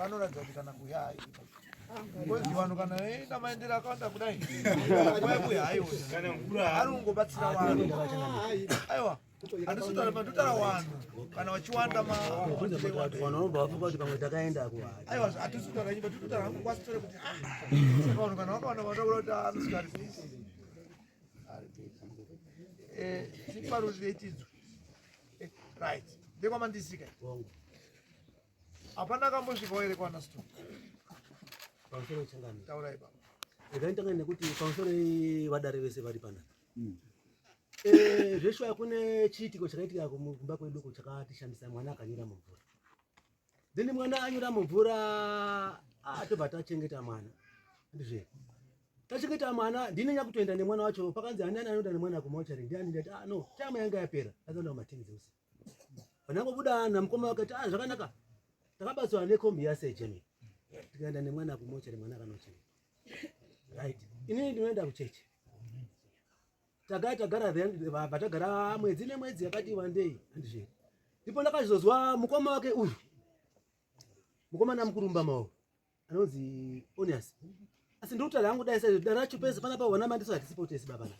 Vanoratidza kuti kana kuya hayi. Ngozi vanhu kana veita maendero akawanda kudai. Nguva yekuya haiwa. Ari kungobatsira vanhu. Aiwa. Handisi kutaura ndinotaura vanhu kana vachiwanda ma vanhu vanobva vafunga kuti pamwe takaenda ku Aiwa hatisi kutaura nyimba tinotaura hangu kwasitore kuti ah. Saka vanhu kana vakawanda vanotaura kuti ah musika ari busy. Ari busy. Eh, tiparurire tinzwe. Eh, right. Ndekwamandisika. Bongo. Hapana akambosvikawo here kwana Stone? Pamusoro changamire. Taurai baba. Regai nditange nekuti pamusoro vadare vese vari panapa. Eh, zveshuwa kune chiitiko chakaitika kumba kwedu uko chakatishamisa mwana akanyura mumvura. Then mwana anyura mumvura ah, tobva tachengeta mwana. Ndizvo. Tachengeta mwana ndini nyakutoenda nemwana wacho pakanzi ani ani anoenda nemwana kumochari ndiani ndati ah no time yanga yapera akaenda kumatenzi usiku. Panangobuda namukoma wake ah zvakanaka. Takabatswa nekombi yaSejemi. Tikaenda nemwana kumochari mwana akanochengeta. Right. Inini ndinoenda kuchechi. Tagara tagara then vatagara mwedzi nemwedzi yakati wandei handizve. Ndipo ndakazozwa mukoma wake uyu. Mukomana mukurumba mawo anonzi Onias. Asi ndikutaura hangu dai sai dare racho pese panapa wana mandiso hatisipo tese baba na.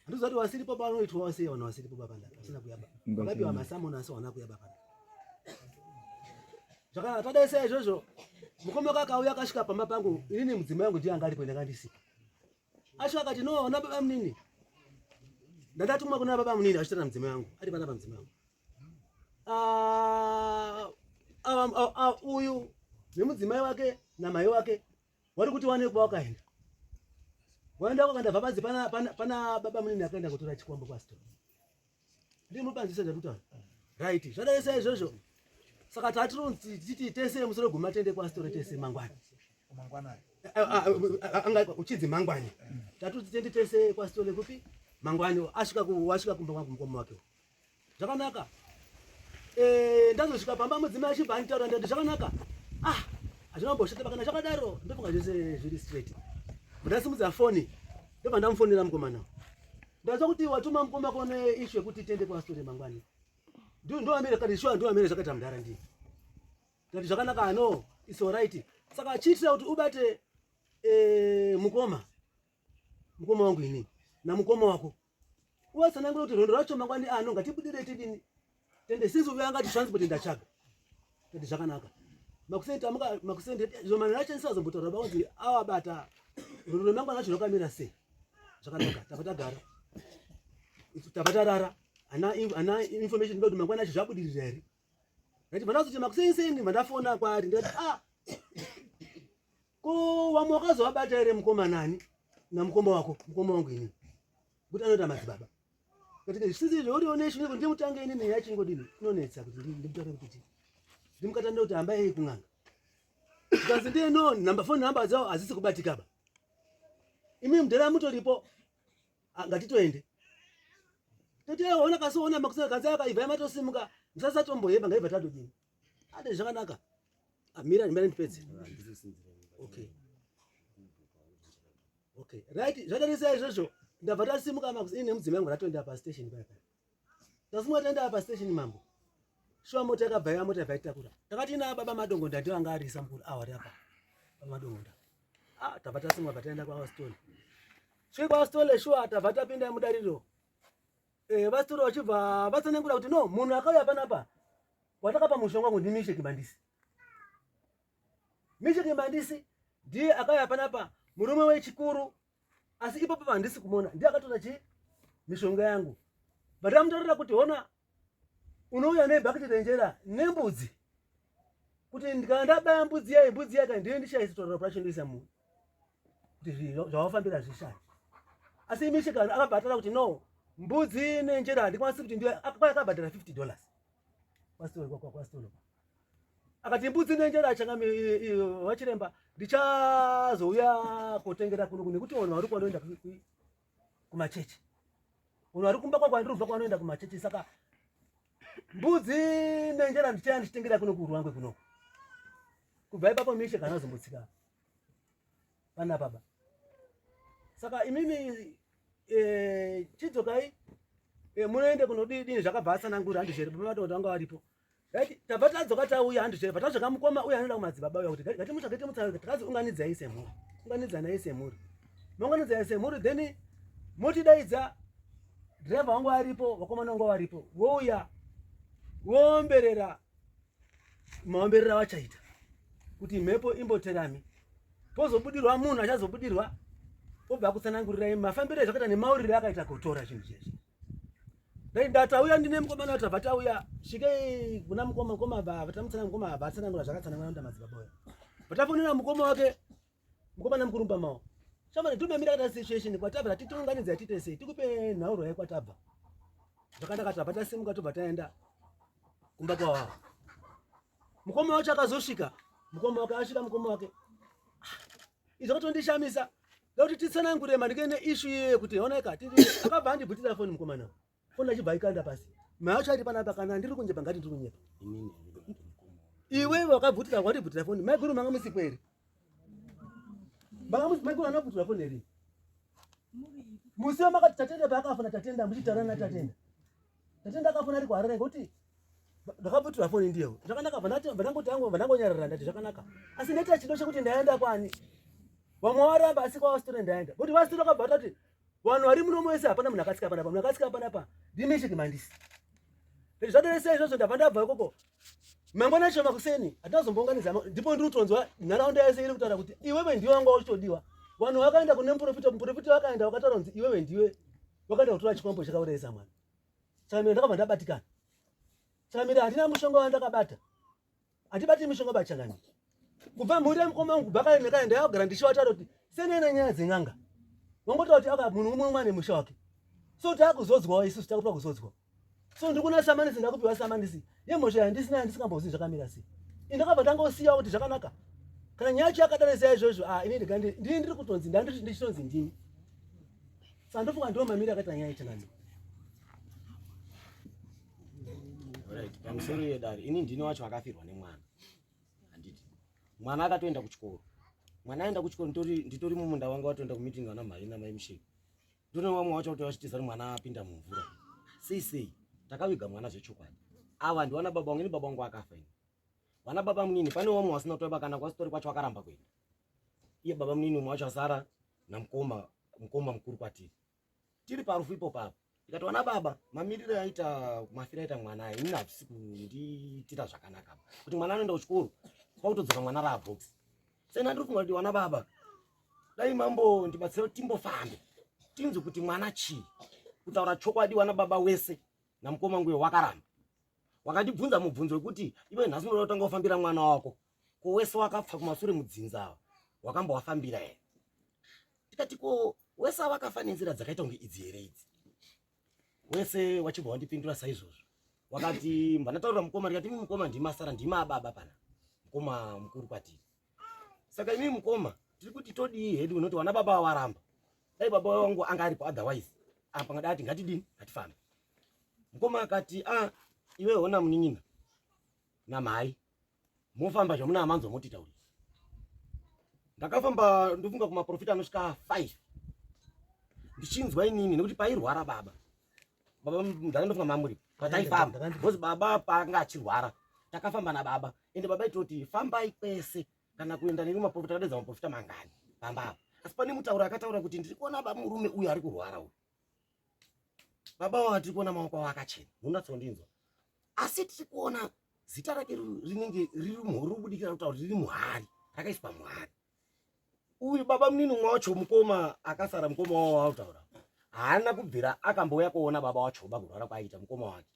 Handiziva kuti wasiripo panoitwa sei vanhu wasiripo baba na vasina kuyaba. Vakapiwa masamoni asi wana kuyaba pana. Zvakanaka tadai sei izvozvo. Mukoma wake akauya akasvika pamba pangu inini mudzimai wangu ndiye anga aripo ndakandisipa. Asvika akati no ona baba munini. Ndandatumwa kuna baba munini achitaura mudzimai wangu ari panapa mudzimai wangu. Ah, ah, ah, uyu nemudzimai wake namai wake wari kuti wane kwawakaenda. Waenda kwakanda bvapanzi pana, pana, pana baba munini akaenda kutora chikwambo kwasito. Ndiri mupanzisa ndakutaura. Right, zvadai sei izvozvo. Saka tatironzi tichiti tese musoro guma tende kwasitore tese mangwana. Mangwana. Anga uchinzi mangwani. Tatuti tende tese kwasitore kupi? Mangwani asvika ku wasvika kumba kwangu mukoma wake. Zvakanaka. Eh, ndazosvika pamba mudzimai achibva anditaura ndati zvakanaka. Ah, hazvina kumboshata kana zvakadaro ndofunga zvese zviri straight. Ndasimudza foni ndobva ndamufonera mukomana. Ndazwa kuti watuma mukoma kone issue yekuti tiende kwasitore mangwani. Ndoamire kati sure ndoamire zvakaita mudhara ndiye. Ndati zvakanaka no, it's all right. Saka chiitira kuti ubate eh, mukoma. Mukoma wangu ini na mukoma wako. Uwatsanangura kuti rwendo rwacho mangwani ano ngatibudire tidini. Tende since uyo angati transport ndatsvaga. Tende zvakanaka. Makuseni tamuka makuseni zomana racho ndisazombotaura baunzi awabata rwendo rwemangwana racho rwakamira sei. Zvakanaka tabva tagara. Tabva tarara. Ana ana information kuti mangwana acho zvabudirira here. Ndati vandazoti makuseni seni vandafona kwaari ndati ah ko vamwe wakazovabata here mukoma nani namukoma wako mukoma wangu ini kuti anoita madzibaba katika zvisisi zvauriwo neshingo ndimutange ini neya chingodini inonetsa kuti ndimutore kuti ndimukatanda kuti hamba yei kun'anga zvikanzi ndiye no number phone number dzavo hadzisi kubatika ba imi mudhara mutoripo ah, ngatitoende totiona kasiona makusana kanzi akaibva yamatosimuka musasatomboyeba ngaibva tatodini ade zvakanaka ah, mira mira ndipedze okay okay right zvadarisa izvozvo ndabva tasimuka makusini nemudzimai wangu ratoenda pastation paya paya tasimuka taenda pastation mambo shuwa mota yakabva ya mota yabva itakura takati ina baba madongonda ndiwo anga arisa mukuru awari apa baba madongonda ah tabva tasimuka bva taenda kwavastole svike kwavastole shuwa tabva tapinda mudariro eh vastole vachibva vatsanangura kuti no munhu akauya panapa watakapa mushonga wangu ndimisheki mandisi Misheki Mandisi ndiye akauya panapa murume wechikuru asi ipapo handisi kumona ndiye akatora chi mishonga yangu but amutaurira kuti hona unouya nebhakiti renjera nembudzi kuti ndikana ndabaya mbudzi yayi mbudzi yaka ndiye ndichaisitorera pracho ndoisa mu kuti zvawafambira zvishaya asi misheki akabva ataura kuti no mbudzi nenjera handikwanisi kuti ndiyo akabhadhara 50 dollars kwasitoro akati mbudzi nenjera achangami vachiremba ndichazouya kotengera kuno nekuti vanhu vari kwanoenda kumachechi vanhu vari kumba kwako andiri kubva kwanoenda kumachechi saka mbudzi nenjera ndichaya ndichitengera kuno kuruangwe kunoko kubva ipapo mishe kana azombotsika panapa ba saka imimi eh, chidzokai eh, munoende kunodii dini zvakabva atsanangura handizvere baba vatoda vanga varipo. Right, tabva tadzoka tauya handi chaipa tadzoka mukoma uya anoda kumadzibaba uya kuti ngatimutsvage timutsvage takazi unganidzai semhuri unganidzanai semhuri maunganidzai semhuri then motidaidza driver wangu aripo vakomana wangu varipo vouya voomberera maomberera vachaita kuti mhepo imboterami pozobudirwa munhu achazobudirwa obva akutsanangurirai mafambiro ezvakaita nemauriro akaita kutora chinhu chezvi Dai ndatauya ndine mukomana tabva tauya svikei kuna mukoma mukoma bva vatamutsana mukoma bva atsanangura zvakatsanangura nda madzibaba uya. Vatafonera mukoma wake mukomana mukuru mba mawo. Shamani tumemira kata situation kwatabva tatiunganidza tite sei tikupe nhauro yayi kwatabva. Zvakanaka tabva tasimuka tobva taenda kumba kwawawo. Mukoma wacho akazosvika mukoma wake asvika mukoma wake izvo zvakatondishamisa ndokuti titsanangure maringe neishu iyoyo kuti oneka akabva andibvutira foni mukomana foni achibva aikanda pasi mai acho aiti panapa kana ndiri kunyepa ngati ndiri kunyepa iwe wakabvutira wandibvutira foni maiguru manga musipo here maiguru anobvutira foni here musi wamakati tatenda paakafona tatenda muchitaura natatenda tatenda akafona ari kuharare ngekuti ndakabvutirwa foni ndiyo zvakanaka vandangoti angu vandangonyarara ndati zvakanaka asi ndaita chido chekuti ndaenda kwani vamwe varamba asi kwavasitori ndaenda kuti vasitori vakabva vatati vanhu vari muno mese hapana munhu akatsika panapa munhu akatsika panapa ndimesheki mandisi ndati zvatoresa izvozvo ndabva ndabva ikoko mangwana acho makuseni hatinazombounganidza ndipo ndiri kutonzwa nharaunda yese iri kutaura kuti iwewe ndiwe wanga uchitodiwa vanhu vakaenda kune muprofita muprofita vakaenda vakataura kunzi iwewe ndiwe vakaenda kutora chikwambo chakaurayisa mwana saka mira ndakabva ndabatikana saka mira handina mushonga wandakabata handibati mishonga bachangamira kubva mhuri yemukoma wangu kubva kare nekare ndayagara ndichivataura kuti senene nyaya dzen'anga vangotaura kuti aka munhu umwe umwe ane musha wake so taakuzodzwawo isusu takupa kuzodzwa so ndiri kuna samanisi ndakupiwa samanisi yemhosva yandisina yandisingambozivi zvakamira sei indakabva ndangosiya kuti zvakanaka kana nyaya yacho yakadaro sei izvozvo ah ini ndini ndiri kutonzi ndandichitonzi ndini saka ndofunga ndiwo mamiri akaita nyaya yechanani Right, pamusoro yedare ini ndini wacho akafirwa nemwana handiti mwana akatoenda kuchikoro mwana aenda kuchikoro nditori mumunda wanga watoenda kumeeting ana mhai namai musheki ndone vamwe wacho kuti vachitiza kuti mwana apinda mumvura sei sei takaviga mwana zvechokwadi ava ndiwana baba wangu ini baba wangu akafa ini vana baba munini pane vamwe vasina kutoba kana kwasitori kwacho vakaramba kuenda iye baba munini umwe wacho asara namukoma mukoma mukuru kwatiri tiri parufu ipo papo ndikati vana baba mamiriro aita mafiro aita mwana aya inini hazvisi kundiitira zvakanaka kuti mwana anoenda kuchikoro kwakutodzoka mwana raabhox sena ndiri kufunga kuti vana baba dai mambo ndibatsira kuti timbofambe tinzwe kuti mwana chii kutaura chokwadi wana baba wese namukoma nguyo wakaramba wakandibvunza mubvunzo wekuti iwe nhasi unoda kutanga kufambira mwana wako ko wese wakapfa kumasure mudzinza ava wakambowafambira here tikati ko wese awakafa nenzira dzakaita kunge idzi here idzi wese wachibva wandipindura saizvozvo wakati mbandataurira mukoma ndikati imi mukoma ndimasara ndima ababa pana mukoma mukuru kwatiri saka imi mukoma tiri kuti todii hedu unoti wana baba waramba dai baba wangu anga aripo otherwise apa ngadai ati ngatidini ngatifambe mukoma akati a ah, iwe hona munin'ina namhai mofamba zvamuna amanzwa motitaurira ndakafamba ndofunga kumaprofita anosvika 5 ndichinzwa inini nekuti pairwara baba baba ndandofunga mamuri pataifamba because baba paanga achirwara takafamba nababa ende baba itoti fambai kwese kana kuenda neni maprofita akadedza maprofita mangani pamba apa asi pane mutauro akataura kuti ndiri kuona baba murume uyu ari kurwara uyu baba wava tiri kuona maoko avo akachena munatsondinzwa asi tiri kuona zita rake rinenge riri robudikira kutaura riri muhari rakaiswa muhari uyu baba munini umwe wacho mukoma akasara mukoma wavo wautaura haana kubvira akambouya kuona baba wacho ba kurwara kwaaita mukoma wake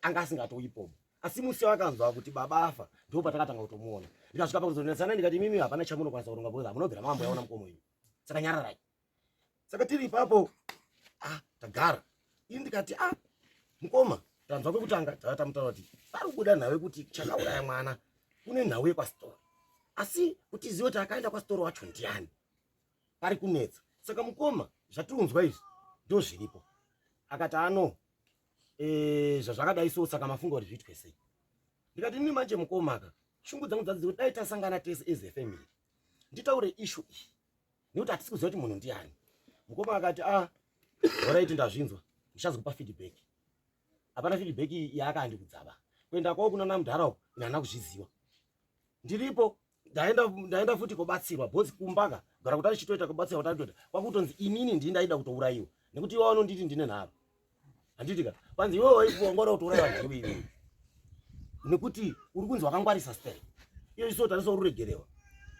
anga asingatoipobo asi musi wakanzwa kuti baba afa ndipo patakatanga kutomuona ndikasvika pakuzonetsana ndikati imimi hapana chamunokwanisa kuronga because hamunobvira mamboyaona mukoma wenyu saka nyararai saka tiri ipapo ah tagara ini ndikati ah mukoma tanzwa kwekutanga tava tamutaura kuti pari kubuda nhau yekuti chakauraya mwana kune nhau yekwasitori asi kuti zive kuti akaenda kwasitori wacho ndiani pari kunetsa saka mukoma zvatiunzwa izvi ndo zviripo akati ano e, zvazvakadai so saka mafunga kuti zviitwe sei ndikati ini manje mukoma ka shungu dzangu dzadzi kuti dai tasangana tese as a family nditaure issue iyi nekuti hatisi kuziva kuti munhu ndiani mukoma akati a ah, horaiti ndazvinzwa ndichazokupa feedback hapana feedback yaakandikudzaba Kuenda kwavo kuna namudhara uko ini handina kuzviziva. Ndiripo ndaenda ndaenda futi kobatsirwa bhozi kumbaka gara kuti achitoita kubatsirwa kuti atoita kwakutonzi inini ndini ndaida kutourayiwa nekuti iwe vanonditi ndine nharo handiti ka kwanzi iwe wangwara kutourayiwa ndiwe iwewe nekuti uri kunzi wakangwarisa style iyo iso tarisa uri regerewa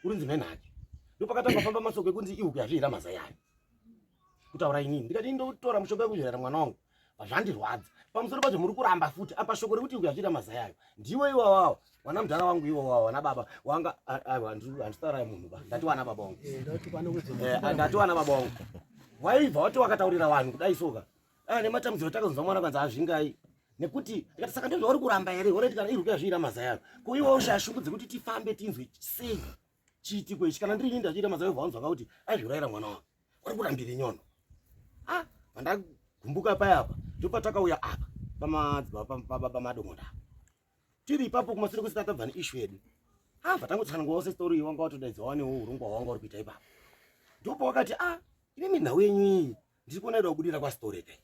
uri nzi nenhake ndopakatanga famba masoko ekunzi ihuku yazviira mazai ayo kutaura inini ndikati ndotora mushonga wekuzvirera mwana wangu zvandirwadza pamusoro pacho muri kuramba futi apa shoko rekuti uyazviita mazai ayo ndiwe iwawawo wana mudhara wangu iwawawo wana baba wanga aiwa handisitaurai munhu ba ndati wana baba wangu eh, eh, ndati wana baba wangu waibva wati wakataurira vanhu kudai soka aya nematambudziko takazonzwa mwana kanzi azvingai nekuti ndikati saka ndozvauri kuramba here horeti kana iri kuyazviira mazai ayo ko iwe ushaya shungu dzekuti tifambe tinzwe sei chiitiko ichi kana ndiri ini ndachiita mazai obva wanzwa kuti aizviurayira mwana wake uri kurambira nyono ah pandagumbuka paya apa ndopatakauya apa pamadzibaba pababa madongoda tiri ipapo kumasure kwese tatabva neishu yedu ah vatangotsanangurawo sestory wanga watodaidza wanewo urongwa wanga uri kuita ipapo ndopa wakati ah ine minhau yenyu iyi ndiri kuona ida kubudira kwastory kai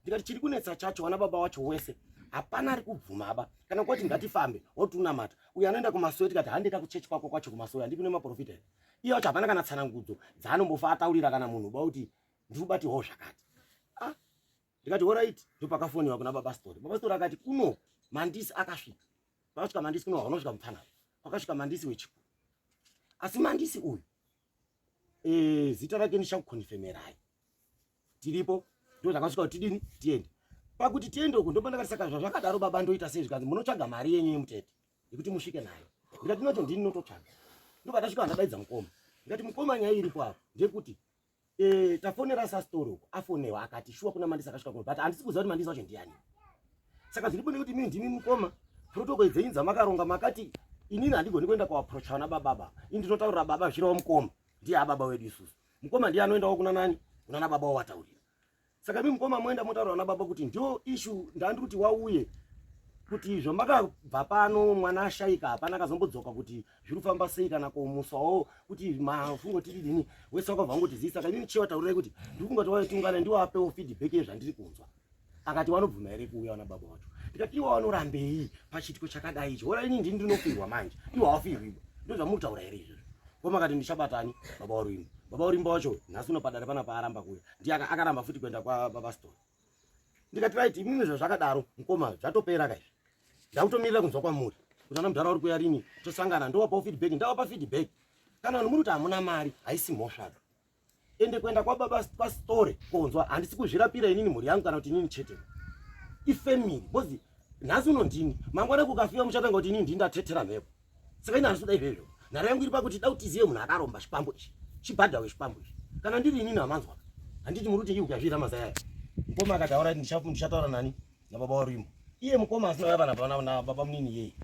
ndikati chiri kunetsa chacho wana baba wacho wese hapana ari kubvuma ba kana kwati ngatifambe wotunamata uyo anoenda kumasowe tikati handeka kuchechi kwako kwacho kumasowe handii kune maprofita here iye wacho hapana kana tsanangudzo dzaanombofa ataurira kana munhu ba kuti ndiri kubatirwawo zvakati ah ndikati horait ndopakafoniwa kuna baba story baba story akati kuno mandisi akasvika pakasvika mandisi kuno haunosvika mupfanana pakasvika mandisi wechikuru asi mandisi uyu e, zita rake ndichakukonfemerai tiripo ndo zvakasvika kuti tidini tiende pakuti tiende uku ndopandakati saka zvazvakadaro baba ndoita sei zvikanzi munotsvaga mari yenyu yemutete yekuti musvike nayo ndikati nocho ndini nototsvaga ndobva ndasvika ndadaidza mukoma ndikati mukoma nyaya iripo apa ndeyekuti e, tafonera sastori uku afonewa akati shuwa kuna mandisi akasvika kuno but handisi kuziva kuti mandisi wacho ndiyani saka zviripo nekuti mii ndimi mukoma protocol dzenyu dzamakaronga makati inini handigoni kuenda kuaprocha vana bababa ini ndinotaurira baba zvichireva mukoma ndiye ababa wedu isusu mukoma ndiye anoendawo kuna nani kuna nababa wawataurira saka imi mukoma moenda motaura nababa kuti ndio ishu ndandiri kuti wauye kuti izvo makabva pano mwana ashaika hapana akazombodzoka kuti zviri kufamba sei kana komusawo kuti mafungo tiri dini wese wakabva wangotizii saka inini chiwataurirai kuti ndiri kungati wauye tiungane ndiwapewo feedback yezvandiri kunzwa akati wanobvuma here kuuya wana baba wacho ndikati iwe wanorambei pachiitiko chakadai ichi hora ini ndini ndinofirwa manje iwe hawafirwiba ndo zvamuri kutaura here izvozvo komakati ndichabatani baba waruimba baba waruimba wacho nhasi unopadare panapa aramba kuuya ndiye akaramba futi kuenda kwababa story ndikati right imimi zvazvakadaro mukoma zvatopera kaizvi ndakutomirira kunzwa kwamuri kuti ana mudhara uri kuya rini tosangana ndowapawo feedback ndawapa feedback kana vanhu muri kuti hamuna mari haisi mhosvaka ende kuenda kwababa kwastore konzwa handisi kuzvirapira inini mhuri yangu kana kuti inini chete ifamily because nhasi uno ndini mangwana kukafiwa muchatanga kuti inini ndini ndatetera mhepo saka ini handisi kuda izvezvo nharo yangu iri pakuti da kuti tizive munhu akaromba chipambo ichi chibhadhawe chipambo ichi kana ndiri inini hamanzwa handiti muri kuti iye ukazviita mazai aya mukoma akataura ndichataura nani nababa waruimbo iye mukoma asina uya panapa nababa munini iyeye.